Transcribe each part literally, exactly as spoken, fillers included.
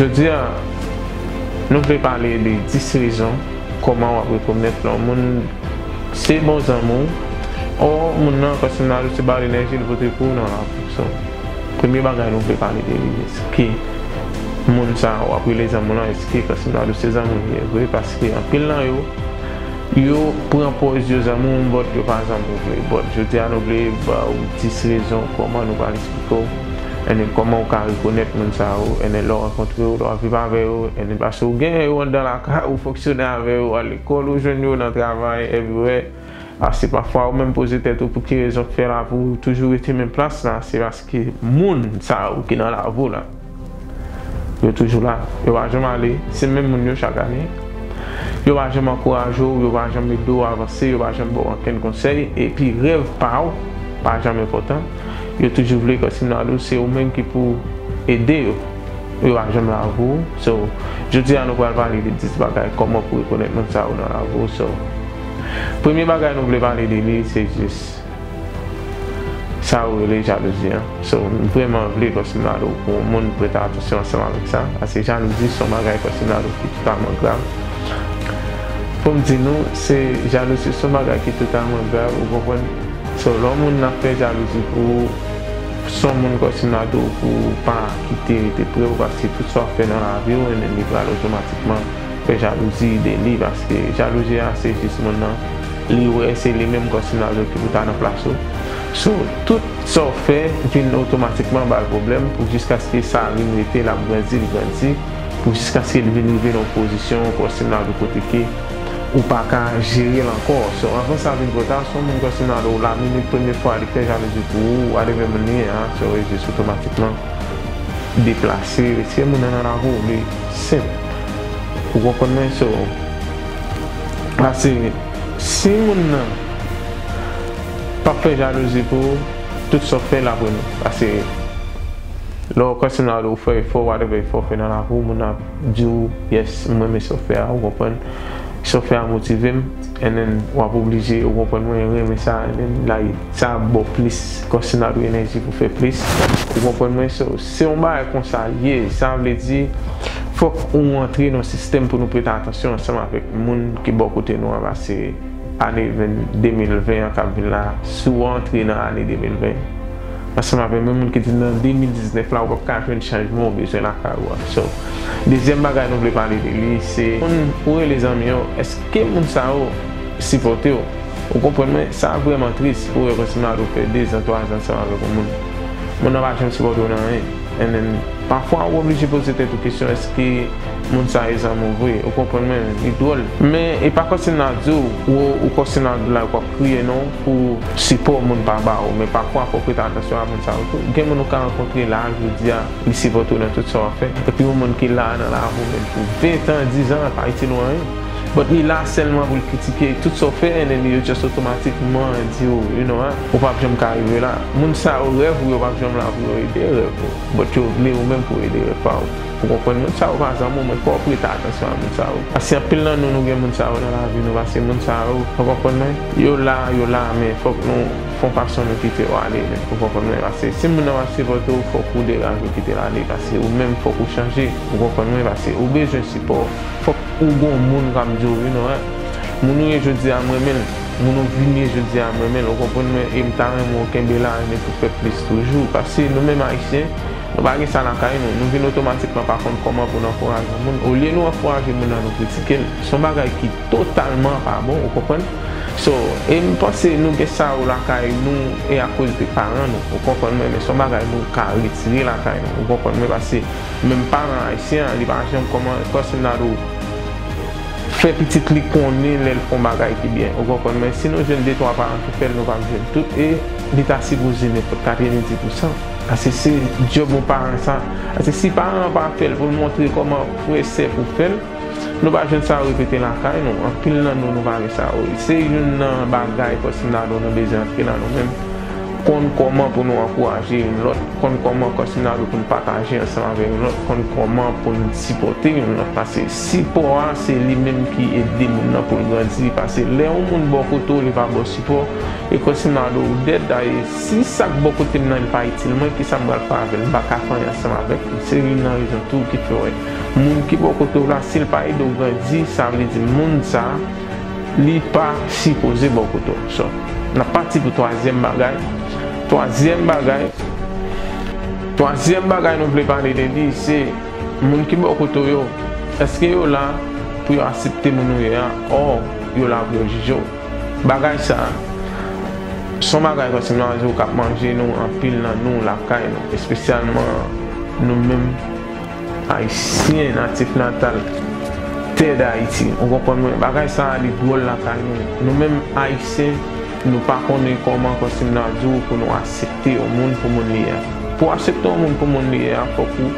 Jodi a, nou vle pale de dis rezon kòman w ap rekonèt lè yon moun se bon zanmi w, o moun nan, kòm si m ta di w, se ba l enèji l pote pou ou nan lavi w. So, premye bagay nou vle pale de li, èske moun sa w ap rele zanmi w lan, èske kòm si m ta di w se zanmi w li ye vre? Paske anpil nan yo, yo pran pòz yo zanmi w, but yo pa zanmi w vre. But jodi a nou vle ba w dis rezon kòman nou pral eksplike w, and then kòman w ka rekonèt moun sa yo, and then lè w rankontre yo, lè w ap viv avè yo, and then paske w genyen yo anndan lakay ou, fonksyone avè yo, al lekòl ou jwenn yo, nan travay, everywhere. Paske pafwa ou menm poze tèt ou pou ki rezon k fè lavi w toujou rete menm plas la, se paske moun sa yo ki nan lavi w la, yo toujou la. Yo pa janm ale. Se menm moun yo chak ane. Yo pa janm ankouraje w, yo pa janm ede w avanse, yo pa janm ba w okenn konsèy. Epi rèv pa w pa janm enpòtan. Yo toujou vle kòm si m ta di w se ou menm ki pou ede yo. Yo pa janm la pou ou. So, jodi a nou pral pale de dis bagay kòman pou rekonèt moun sa yo nan lavi w. So, premye bagay nou vle pale de li, se jis sa yo rele jalouzi an. So, m vrèman vle kòm si m ta di w pou yon moun prete atansyon ansanm avèk sa. Paske jalouzi se yon bagay kòm si m ta di w ki totalman grav. Pou m di nou, se jalouzi se yon bagay ki totalman grav, ou konprann? So, lè yon moun ap fè jalouzi pou ou, se yon moun kòm si m ta di w pou w pa kite rete pre w, paske tout sa w ap fè nan lavi w, and then li pral otomatikman fè jalouzi de li, paske jalouzi a se jis moun nan, li wè se li menm kòm si m ta di w ki pou ta nan plas ou. So, tout sa w fè vin otomatikman ba l pwoblèm pou jiskaske sa vin rete, l ap grandi, l grandi, pou jiskaske l vin rive nan yon pozisyon kòm si m ta di w kote ke ou pa ka jere l ankò. So, anvan sa vin twò ta, si yon moun kòm si m ta di w la minit premye fwa li fè jalouzi pou ou, whatever moun li ye a, so, e jis otomatikman deplase, retire moun nan nan lavi w, li senp. Ou konprann mwen? So, paske si moun nan p ap fè jalouzi pou ou, tout sa w fè l ap renmen. Paske lè w kòm si m ta di w fè efò, whatever efò w fè nan lavi w, moun nan ap di w, yes, m renmen sa w fè a, ou konprann? Sa w fè a motive m, and then w ap oblije, ou konprann mwen, renmen sa, and then, like, sa ap ba w plis kòm si m ta di w enèji pou w fè plis. Ou konprann mwen? So, se yon bagay konsa l ye. Sa vle di, fòk ou antre nan yon sistèm pou nou prete atansyon ansanm avèk moun ki bò kote nou an, paske ane ven, de mil ven an k ap vin la, si w antre nan ane de mil ven, ansanm avèk menm moun ki di nan de mil diznèf la, ou p ap ka jwenn chanjman ou bezwen lakay ou a. So, dezyèm bagay nou vle pale de li, se moun ou rele zanmi yo, èske moun sa yo sipòte w? Ou konprann mwen, sa vrèman tris pou wè kòm si m ta di w fè dezan, twazan ansanm avèk yon moun. Moun nan pa janm sipòte w nan anyen. And then, pafwa, ou oblije poze tèt ou kesyon, èske moun sa e zanmi w vre? Ou konprann mwen, li dwòl. Men, e pa kòm si m ta di w, ou, ou kòm si m ta di w la, ou ap kriye non, pou sipò moun pa ba ou. Men pafwa, fòk ou prete atansyon a moun sa yo tou. Gen moun ou ka rankontre la, jodi a, li sipòte w nan tout sa w ap fè. Epi yon moun ki la nan lavi w menm pou ven tan, diz an, pa itil ou anyen. But li la sèlman pou l kritike tout sa w fè, and then yo just otomatikman di w, you know, ah, ou p ap janm ka rive la. Moun sa yo, rèv ou yo p ap janm la pou yo ede rèv ou. But yo vle ou menm pou w ede rèv pa w. Ou konprann? Moun sa yo pa zanmi w, men fò w prete atansyon a moun sa yo. Paske anpil nan nou, nou gen moun sa yo nan lavi nou, paske moun sa yo, ou konprann mwen? Yo la, yo la, men fòk nou fè yon fason nou kite yo ale, men ou konprann mwen? Paske si moun nan p ap sipòte w, fòk ou degaje w kite l ale, paske ou menm fòk ou chanje, ou konprann mwen? Paske ou bezwen sipò. Fòk ou gon moun k ap di w, you know, eh, moun ou ye jodi a, m renmen l. Moun ou vin ye jodi a, m renmen l. Ou konprann mwen? E m ta renmen w kenbe la, renmen pou fè plis toujou. Paske nou menm Ayisyen, nou pa gen sa lakay nou. Nou vin otomatikman pa konn kòman pou n ankouraje yon moun. Olye nou ankouraje moun nan, nou kritike l. Se yon bagay ki totalman pa bon, ou konprann? So, e m panse nou gen sa yo lakay nou, e akoz de paran nou. Ou konprann mwen? Men se yon bagay nou ka retire lakay nou. Ou konprann mwen? Paske menm paran ayisyen an, li pa janm kòman, kòm si m ta di w, fè pitit li konnen lè l fè yon bagay ki byen. Ou konprann mwen? Si nou jwenn de twa paran ki fè l, nou p ap jwenn tout, e li ta sipoze nenpòt katrevenndis pousan. Paske se djòb yon paran sa. Paske si paran an pa fè l pou l montre kòman frè, sè pou fè l, nou pa jwenn sa yo repete lakay nou. Anpil nan nou, nou pa gen sa yo. Se youn nan bagay kòm si m ta di w nou bezwen antre la nou menm. Konn kòman pou nou ankouraje youn lòt, konn kòman kòm si nou pou n pataje ansanm avèk youn lòt, konn kòman pou n sipòte youn lòt. Paske sipò a, se li menm ki ede moun nan pou l grandi. Paske lè yon moun bò kote w, li pa ba w sipò, e kòm si nou ou dèd, e si sa k bò kote m nan, li pa itil mwen, ki sa m pral fè avè l? M pa ka fè anyen ansanm avèk li. Se youn nan rezon tou ki fè w wè moun ki bò kote w la, si l pa ede w grandi, sa vle di moun sa a, li pa sipoze bò kote w. So, n ap pati pou twazyèm bagay. Twazyèm bagay, twazyèm bagay nou vle pale de li, se moun ki bò kote w yo, èske yo la pou yo aksepte moun ou ye a, ò yo la pou yo jije w? Bagay sa a, se yon bagay kòm si m ta di w k ap manje nou anpil nan nou lakay nou, espesyalman nou menm Ayisyen natif natal tè Dayiti. Ou konprann mwen? Bagay sa a, li dwòl lakay nou. Nou menm Ayisyen, nou pa konnen kòman kòm si m ta di w pou nou aksepte yon moun pou moun li ye a. Pou w aksepte yon moun pou moun li ye a, fòk ou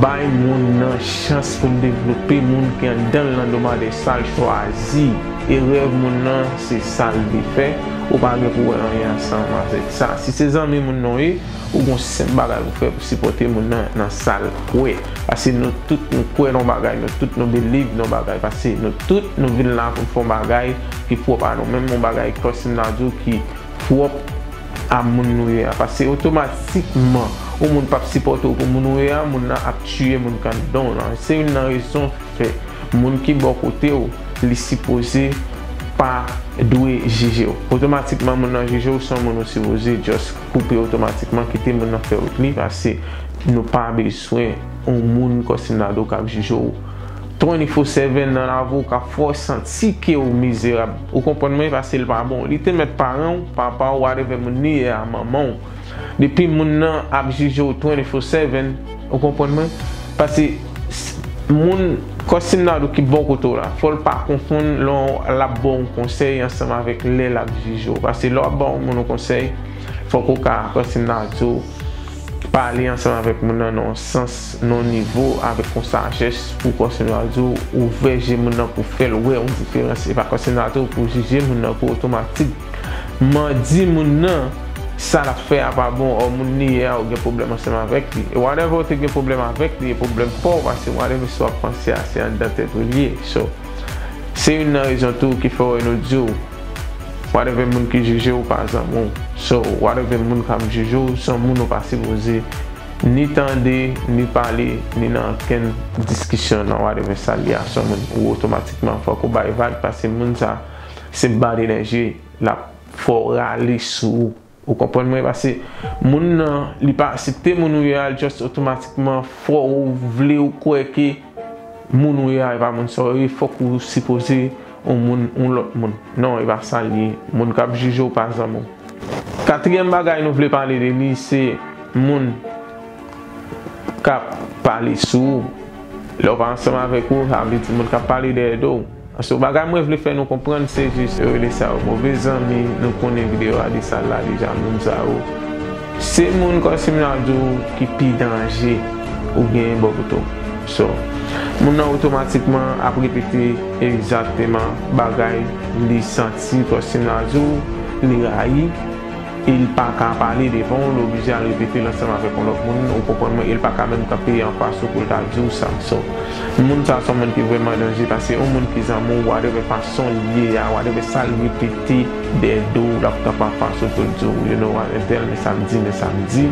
bay moun nan chans pou l devlope, moun ki anndan l nan domade sa l chwazi, e rèv moun nan se sa l vle fè, ou pa gen pou wè anyen ansanm avèk sa. Si se zanmi moun nan w ye, ou gon senp bagay pou fè pou sipòte moun nan nan sa l kwè. Paske nou tout nou kwè nan bagay, nou tout nou believe nan bagay, paske nou tout nou vin la pou n fè yon bagay ki pwòp a nou menm, yon bagay kòm si m ta di w ki pwòp a moun nou ye a. Paske otomatikman, yon moun p ap sipòte w pou moun ou ye a, moun nan ap tiye moun k anndan w lan. Se youn nan rezon fè moun ki bò kote w, li sipoze pa dwe jije w. Otomatikman, moun nan jije w, se yon moun ou sipoze just koupe otomatikman, kite moun nan fè wout li, paske nou pa bezwen yon moun kòm si m ta di w k ap jije w twenty-four seven nan lavi w, k ap fè w santi ke w mizerab. Ou konprann mwen? Paske l pa bon. Li te mèt paran w, papa w, whatever moun li ye a, manman w. Depi moun nan ap jije w twenty-four seven, ou konprann mwen? Paske s- moun kòm si m ta di w ki bò kote w la, fò l pa konfonn lè l ap ba w yon konsèy ansanm avèk lè l ap jije w. Paske lè w ap ba yon moun yon konsèy, fòk ou ka kòm si m ta di w pale ansanm avèk moun nan nan yon sans, nan yon nivo, avèk yon sajès pou kòm si m ta di w ouvè je moun nan pou fè l wè yon diferans. E pa kòm si m ta di w pou jije moun nan pou otomatik man di moun nan sa l ap fè a pa bon, ò moun li ye a, ou gen pwoblèm ansanm avèk li. E whatever ou te gen pwoblèm avèk li, e pwoblèm pa w, paske whatever sa w ap panse a, se anndan tèt ou li ye. So, se youn nan rezon tou ki fè w wè nou di w, whatever moun ki jije w pa zanmi w. So, whatever moun k ap jije w, se yon moun ou pa sipoze ni tande, ni pale, ni nan okenn diskisyon nan whatever sa l ye a. Se yon moun ou otomatikman fòk ou bay vag, paske moun sa, se bad enèji, l ap fè w rale sou ou. Ou konprann mwen? Paske moun nan, li pa aksepte moun ou ye a, l just otomatikman fè w vle w kwè ke moun ou ye a, e pa moun sa w ye, fòk ou sipoze yon moun, yon lòt moun. Non, e pa sa l ye. Moun k ap jije w pa zanmi w. Katriyèm bagay nou vle pale de li, se moun k ap pale sou ou. Lè w pa ansanm avèk ou, sa vle di moun k ap pale dèyè do w. So, bagay mwen vle fè nou konprann, se jis yo rele sa yo move zanmi. Nou konnen videyo a de sa l la deja, moun sa yo, se moun kòm si m ta di w ki pi danje ou genyen bò kote w. So, moun nan otomatikman ap repete egzakteman bagay li santi kòm si m ta di w li rayi, e l pa ka pale devan w, l oblije al repete l ansanm avèk yon lòt moun, ou konprann mwen, e l pa ka menm kanpe anfas ou pou l ta di w sa. So, moun sa se yon moun ki vrèman danje, paske yon moun ki zanmi w, whatever fason l ye a, whatever sa l repete dèyè do w, l ap kanpe anfas ou pou l di w, you know what, entèl, men sa m di, men sa m di.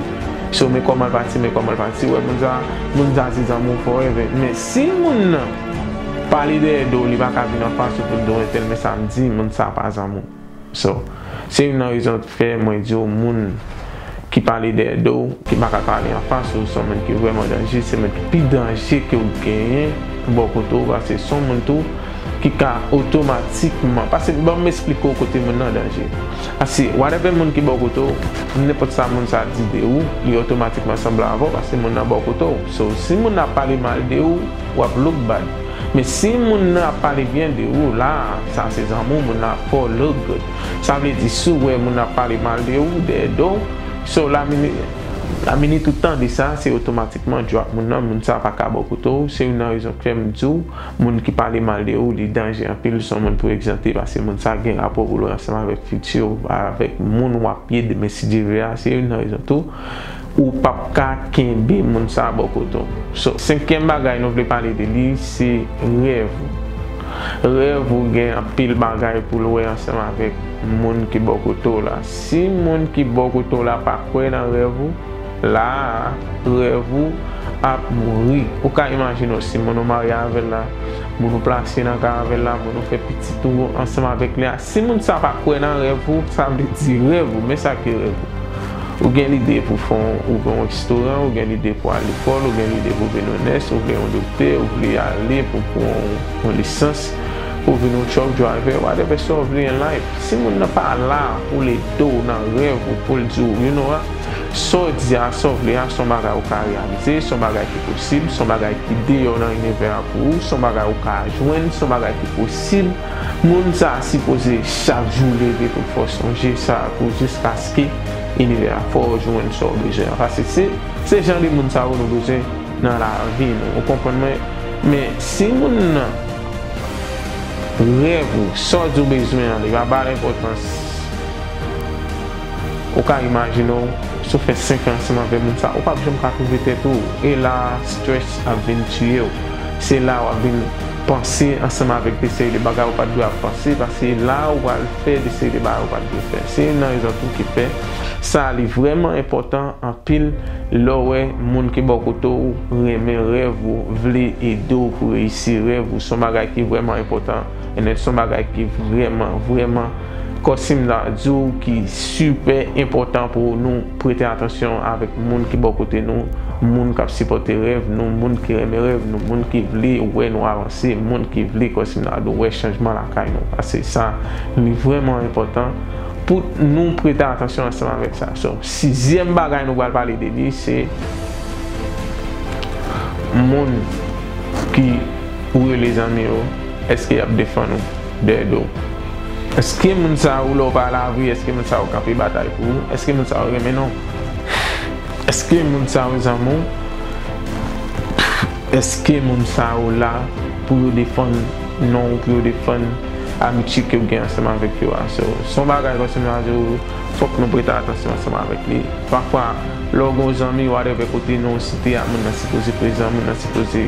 So, men kòman l pati, men kòman l pati, wè, moun sa, moun sa se zanmi w forever. Men si moun nan pale dèyè do w, li pa ka vin anfas ou pou l di w, entèl, men sa m di, moun sa pa zanmi w. So, se youn nan rezon k fè mwen di w moun ki pale dèyè do w, ki pa ka pale anfas ou, se yon moun ki vrèman danje, se moun ki pi danje ke w genyen bò kote w, paske se yon moun tou ki ka otomatikman, paske ban m esplike w kote moun nan danje. Paske whatever moun ki bò kote w, nenpòt sa moun sa di de ou, li otomatikman sanble avè w, paske moun nan bò kote w. So, si moun nan ap pale mal de ou, w ap look bad. Men si moun nan ap pale byen de ou, la, sa se zanmi w, moun nan ap fè w look good. Sa vle di, si w wè moun nan ap pale mal de ou, dèyè do w, so, la, mini-, La minit ou tande sa, se otomatikman djòl moun nan, moun sa pa ka bò kote w. Se youn nan rezon k fè m di w, moun ki pale mal de ou, li danje anpil, se yon moun pou egzante, paske moun sa gen rapò pou l wè ansanm avèk fiti w, avèk moun w ap ye demen si Dye vle a, se youn nan rezon tou. Ou p ap ka kenbe moun sa bò kote w. So, senkyèm bagay nou vle pale de li, se rèv ou. Rèv ou gen anpil bagay pou l wè ansanm avèk moun ki bò kote w la. Si moun ki bò kote w la pa kwè nan rèv ou, la a, rèv ou ap mouri. Ou ka imajine w si moun ou marye avè l la, moun ou plase nan kay avè l la, moun ou fè pitit ou ansanm avèk li a, si moun sa pa kwè nan rèv ou, sa vle di rèv ou, men sa ki rèv ou. Ou gen lide pou fè yon, ouvri yon restoran, ou gen lide pou al lekòl, ou gen lide pou vin yon nès, ou vle yon doktè, ou vle ale pou pran yon, yon lisans, pou vin yon truck driver, whatever sa w vle in life. Si moun nan pa la pou l ede w nan rèv ou, pou l di w, you know what, sa w di a, sa w vle a, se yon bagay ou ka reyalize, se yon bagay ki posib, se yon bagay ki deyò nan inivè a pou ou, se yon bagay ou ka jwenn, se yon bagay ki posib. Moun sa a sipoze chak jou leve pou l fè w sonje sa, pou jiskaske inivè a fè w jwenn sa w bezwen an. Paske se, se jan de moun sa yo nou bezwen nan lavi nou. Ou konprann mwen? Men si moun nan rèv ou, sa w di w bezwen an, li pa ba l enpòtans, ou ka imajine w, si w fè senk an ansanm avèk moun sa, ou p ap janm ka twouve tèt ou. E la a, stress ap vin tiye w. Se la w ap vin panse ansanm avèk de seri de bagay ou pa t dwe ap panse, paske la a ou pral fè de seri de bagay ou pa t dwe fè. Se youn nan rezon tou ki fè sa li vrèman enpòtan anpil lè w wè moun ki bò kote w renmen rèv ou, vle ede w pou reyisi rèv ou. Se yon bagay ki vrèman enpòtan. And then se yon bagay ki vrèman, vrèman, kòm si m ta di w, ki sipè enpòtan pou nou prete atansyon avèk moun ki bò kote nou, moun k ap sipòte rèv nou, moun ki renmen rèv nou, moun ki vle wè nou avanse, moun ki vle, kòm si m ta di w, wè chanjman lakay nou. Paske sa, li vrèman enpòtan pou nou prete atansyon ansanm avèk sa. So, sizyèm bagay nou pral pale de li, se moun ki ou rele zanmi yo, èske y ap defann ou dèyè do w? Èske moun sa yo, lè w pa la vre, èske moun sa yo kanpe batay pou ou? Èske moun sa yo renmen non? Èske moun sa yo zanmi w? Èske moun sa yo la pou yo defann non w, pou yo defann amitye ke w gen ansanm avèk yo a? So, se yon bagay kòm si m ta di w, fòk nou prete atansyon ansanm avèk li. Pafwa, lè w gen yon zanmi, whatever kote non w site a, moun nan sipoze prezan, moun nan sipoze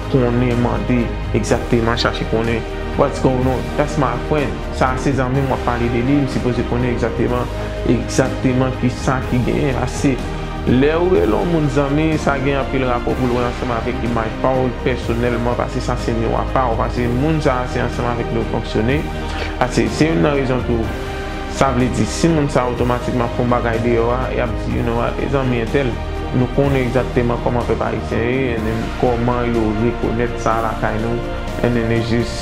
konnen, mande egzakteman, chache konnen what's going on. That's my friend. Sa a se zanmi m, w ap pale de li, m sipoze konnen egzakteman, egzakteman kisa ki genyen. Paske lè w rele yon moun zanmi, sa gen anpil rapò pou l wè ansanm avèk imaj pa w pèsonèlman, paske sa se miwa pa w, paske moun sa a se ansanm avèk li w fonksyone. Paske se youn nan rezon tou, sa vle di, si moun sa a otomatikman fè yon bagay deyò a, y ap di, you know what, e zanmi entèl. Nou konnen egzakteman kòman pèp ayisyen ye, and then kòman yo rekonèt sa lakay nou, and then e jis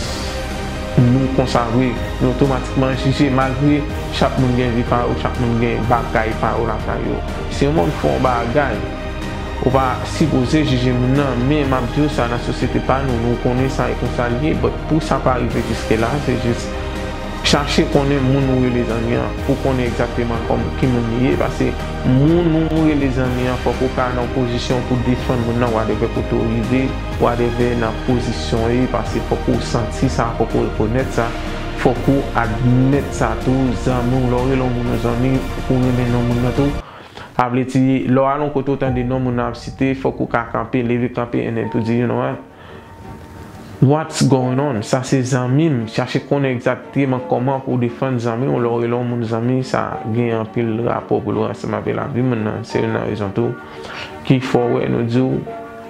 nou konsa vre, nou otomatikman jije, malgre chak moun gen vi pa yo, chak moun gen bagay pa yo lakay yo. Si yon moun fè yon bagay, ou pa sipoze jije moun nan, men m ap di w sa, nan sosyete pa nou, nou konnen sa e konsa l ye, but pou sa pa rive jiske la, se jis chache konnen moun ou rele zanmi an, pou konnen egzakteman kòm ki moun li ye, paske moun ou rele zanmi an, fòk ou ka nan yon pozisyon pou defann moun nan, whatever kote w rive, whatever nan pozisyon w ye, paske fòk ou santi sa, fòk ou rekonèt sa, fòk ou admèt sa tou, zanmi w, lè w rele yon moun yon zanmi, ou renmen non moun nan tou. Sa vle di, lè w al yon kote w tande non moun nan ap site, fòk ou ka kanpe, leve kanpe, and then tou di, you know what? What's going on? Sa se zanmi m. Chache konnen egzakteman kòman pou w defann zanmi w. Lè w rele yon moun zanmi, sa gen anpil rapò pou l wè ansanm avèk lavi moun nan. Se youn nan rezon tou ki fè w wè nou di w,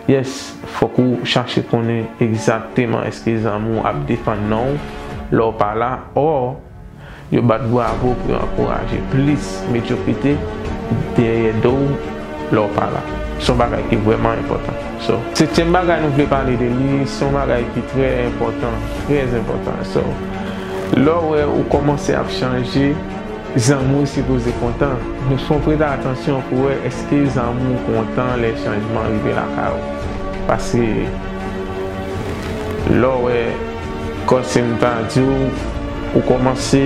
yes, fòk ou chache konnen egzakteman èske zanmi w ap defann non w lè w pa la, or, yo bat bravo pou yo ankouraje plis medyokrite dèyè do w lè w pa la. Se yon bagay ki vrèman enpòtan. So, setyèm bagay nou vle pale de li, se yon bagay ki trè enpòtan, trè enpòtan. So, lè w wè ou kòmanse ap chanje, zanmi w sipoze kontan. Men fò w prete atansyon pou w wè èske zanmi w kontan lè chanjman rive lakay ou. Paske lè w wè, kòm si m ta di w, ou kòmanse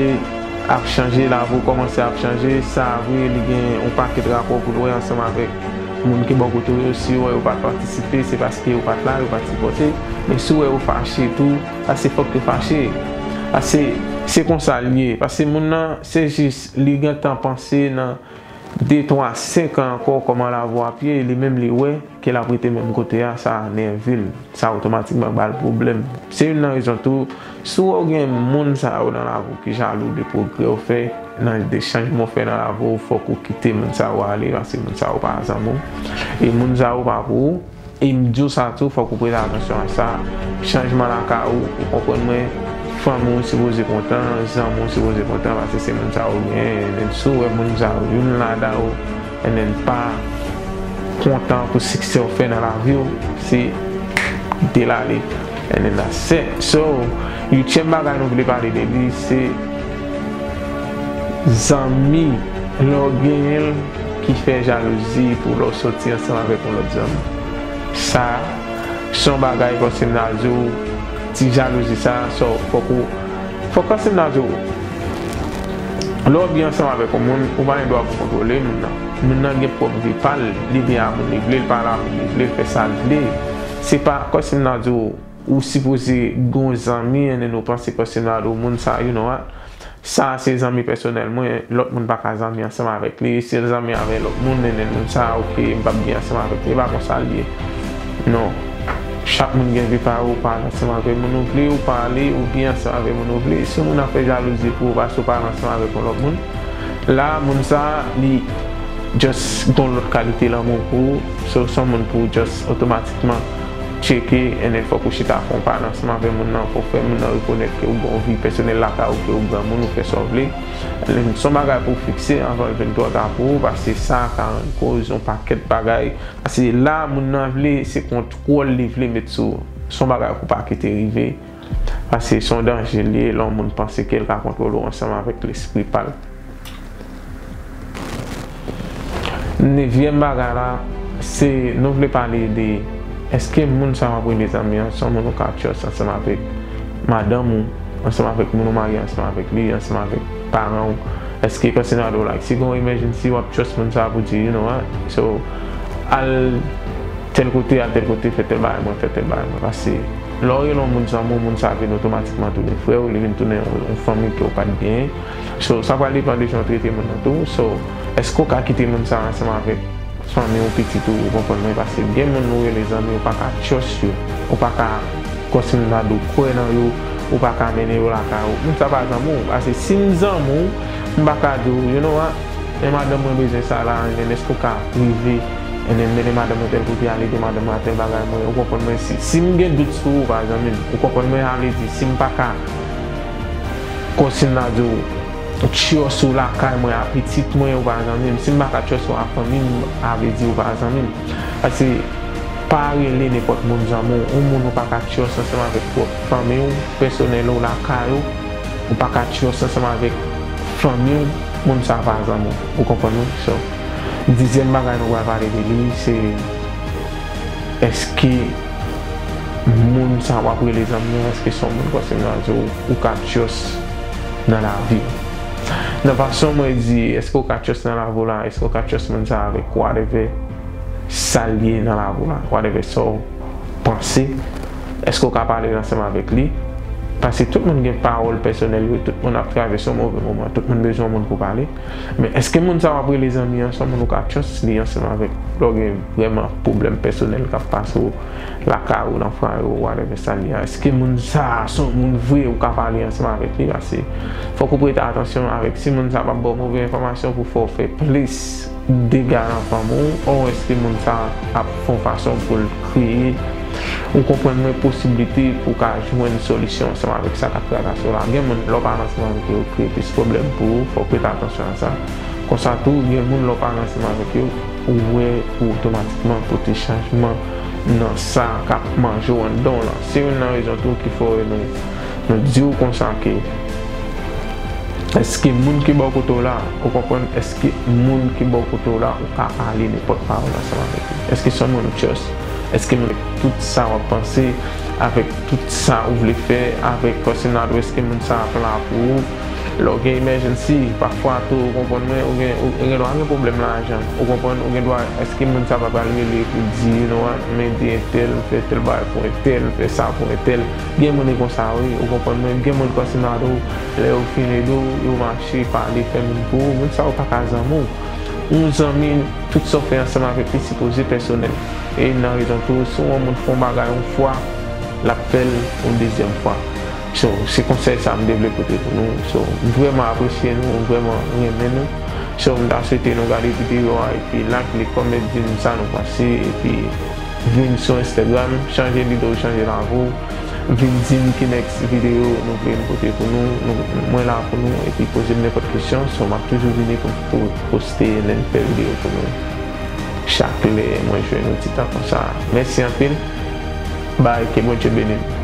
ap chanje, lavi w kòmanse ap chanje, sa vre, li gen yon pakèt rapò pou l wè ansanm avèk Moun ki bò kote w yo, si w wè yo pa t patisipe, se paske yo pa t la, yo pa t sipòte. Men si w wè yo fache tou, paske fòk yo fache. Paske se konsa l ye. Paske moun nan, se jis li gentan panse nan de, twa, senk an ankò kòman lavi w ap ye, li menm li wè ke l ap rete menm kote a, sa nève l. Sa otomatikman ba l pwoblèm. Se youn nan rezon tou, si w wè w gen moun sa yo nan lavi w ki jalou de pwogrè w fè, nan de chanjman w fè nan lavi w, fòk ou kite moun sa yo ale, paske moun sa yo pa zanmi w. E moun sa yo pa pou ou. E m di w sa tou, fòk ou prete atansyon a sa. Chanjman lakay ou, ou konprann mwen, fanmi w sipoze kontan, zanmi w sipoze kontan, paske se moun sa yo genyen. Men si w wè moun sa yo, youn ladan yo, and then pa kontan pou siksè w fè nan lavi w, se kite l ale, and then that's it. So, yuityèm bagay nou vle pale de li, se zanmi, lè w genyen l, ki fè jalouzi pou lè w soti ansanm avèk yon lòt zanmi. Sa, se yon bagay kòm si m ta di w, ti jalouzi sa, so, fòk ou, fòk kòm si m ta di w, lè w byen ansanm avèk yon moun, ou pa gen dwa pou kontwole moun nan. Moun nan gen pwòp vi pa l, li byen a moun li vle, li pale a moun li vle, li fè sa l vle. Se pa kòm si m ta di w, ou sipoze gen yon zanmi, and then ou panse kòm si m ta di w, moun sa, you know what? Sa se zanmi pèsonèl mwen, lòt moun pa ka zanmi ansanm avèk li. Si l zanmi avèk lòt moun, and then moun sa, oke, m p ap byen ansanm avèk li. E pa konsa l ye. Non. Chak moun gen vi pa yo, ou pale ansanm avèk moun ou vle, ou pale, ou byen ansanm avèk moun ou vle. Si yon moun ap fè jalouzi pou ou, paske ou pale ansanm avèk yon lòt moun, la, moun sa, li just gon lòt kalite lanmou pou ou. So, se yon moun pou ou just otomatikman tcheke, and then fòk ou chita fè yon pale ansanm avèk moun nan, pou w fè moun nan rekonèt ke ou gen yon vi pèsonèl lakay ou, ke ou granmoun, ou fè sa w vle. And then se yon bagay pou w fikse anvan l vin twò ta pou ou, paske sa ka rann koz yon pakèt bagay. Paske la, moun nan vle, se kontwòl li vle met sou ou. Se yon bagay pou w pa kite rive. Paske se yon danje l ye, lè yon moun panse ke l ka kontwole w ansanm avèk lespri pa l. Nevyèm bagay la, se nou vle pale de, èske moun sa w ap rele zanmi an, se yon moun ou ka trust ansanm avèk madanm ou, ansanm avèk moun ou marye ansanm avèk li, ansanm avèk paran w? Èske kòm si nan do, like, si gen yon emergency, w ap trust moun sa pou di, you know what? So, al tèl kote, al tèl kote, fè tèl bagay mwen, fè tèl bagay mwen. Paske lè w rele yon moun zanmi w, moun sa vin otomatikman tounen frè w, li vin tounen yon, yon fanmi ke w pa t genyen. So, sa pral depann de jan w trete moun nan tou. So, èske w ka kite moun sa ansanm avèk fanmi w, pitit ou, ou konprann mwen? Paske gen moun ou rele zanmi, ou pa ka trust yo. Ou pa ka, kòm si m ta di w, kwè nan yo, ou pa ka mennen yo lakay ou. Moun sa pa zanmi w. Paske si m zanmi w, m pa ka di w, you know what? Men madanm mwen bezwen sa la, and then èske w ka prive, and then mennen madanm mwen tèl kote, al ede madanm mwen a tèl bagay mwen, ou konprann mwen, si, si m gen dout sou ou, ou pa zanmi m, ou konprann mwen, sa vle di, si m pa ka, kòm si m ta di w, trust ou lakay mwen a pitit mwen, ou pa zanmi m, si m pa ka trust ou a fanmi m, sa vle di ou pa zanmi m. Paske pa rele nenpòt moun zanmi w, yon moun ou pa ka trust ansanm avèk pwòp fanmi w, pèsonèl ou, lakay ou, ou pa ka trust ansanm avèk fanmi w, moun sa pa zanmi w. Ou konprann mwen? So, dizyèm bagay nou pral pale de li, se èske moun sa w ap rele zanmi an, èske se yon moun kòm si m ta di w, ou ka trust nan lavi w? Nan fason mwen di, èske w ka trust nan lavi w la, èske w ka trust moun sa avèk whatever sa l ye nan lavi w la, whatever sa w panse, èske w ka pale ansanm avèk li? Paske tout moun gen pawòl pèsonèl yo, tout moun ap travèse yon move moman, tout moun bezwen yon moun pou pale. Men èske moun sa w ap rele zanmi an, se yon moun ou ka trust li ansanm avèk lè w gen vrèman pwoblèm pèsonèl k ap pase w lakay ou, nan fanmi ou, whatever sa l ye a? Èske moun sa a se yon moun vre ou ka pale ansanm avèk li? Paske fòk ou prete atansyon avèk si moun sa a p ap ba w move enfòmasyon pou fè w fè plis dega nan fanmi w, ou èske moun sa a ap fè yon fason pou l kreye, ou konprann mwen, posiblite pou w ka jwenn solisyon ansanm avèk sa k ap trakase w la. Gen moun, lè w pale ansanm avèk yo, yo kreye plis pwoblèm pou ou, fòk w prete atansyon a sa. Konsa tou, gen moun, lè w pale ansanm avèk yo, ou wè ou otomatikman pote chanjman nan sa k ap manje w anndan w lan. Se youn nan rezon tou ki fè w wè nou, nou di w konsa ke, èske moun ki bò kote w la, ou konprann, èske moun ki bò kote w la, ou ka pale nenpòt pawòl ansanm avèk li? Èske se yon moun ou trust? Èske moun, tout sa w ap panse, avèk tout sa ou vle fè, avèk pèsonèl ou, èske moun sa ap la pou ou? Lè w gen emergency, pafwa tou, ou konprann mwen, ou gen, ou gen dwa gen pwoblèm lajan, ou konprann, ou gen dwa, èske moun sa pa pral rele pou di, you know what, m ede entèl, m fè tèl bagay pou entèl, m fè sa pou entèl. Gen moun ki konsa wi, ou konprann mwen, gen moun kòm si m ta di w, lè yo fin ede w, yo mache, pale, fè moun pou ou, moun sa yo pa ka zanmi w. Yon zanmi, tout sa w fè ansanm avèk li sipoze pèsonèl. E nan rezon tou, si yon moun fè yon bagay yon fwa, l ap fè l yon dezyèm fwa. So, se konsèy sa m te vle pote pou nou. So, m vrèman apresye nou, m vrèman renmen nou. So, m ta swete nou gade videyo a epi like li, kòmante, di m sa nou panse, epi vin sou Instagram, chanje lide w, chanje lavi w, vin di m ki next videyo nou vle m pote pou nou, nou, mwen la pou nou, epi poze m nenpòt kesyon, so m ap toujou vini pou, pou poste, lè m fè videyo pou nou. Chak lè mwen jwenn yon ti tan konsa. Mèsi anpil. Bye, ke Bondye beni nou.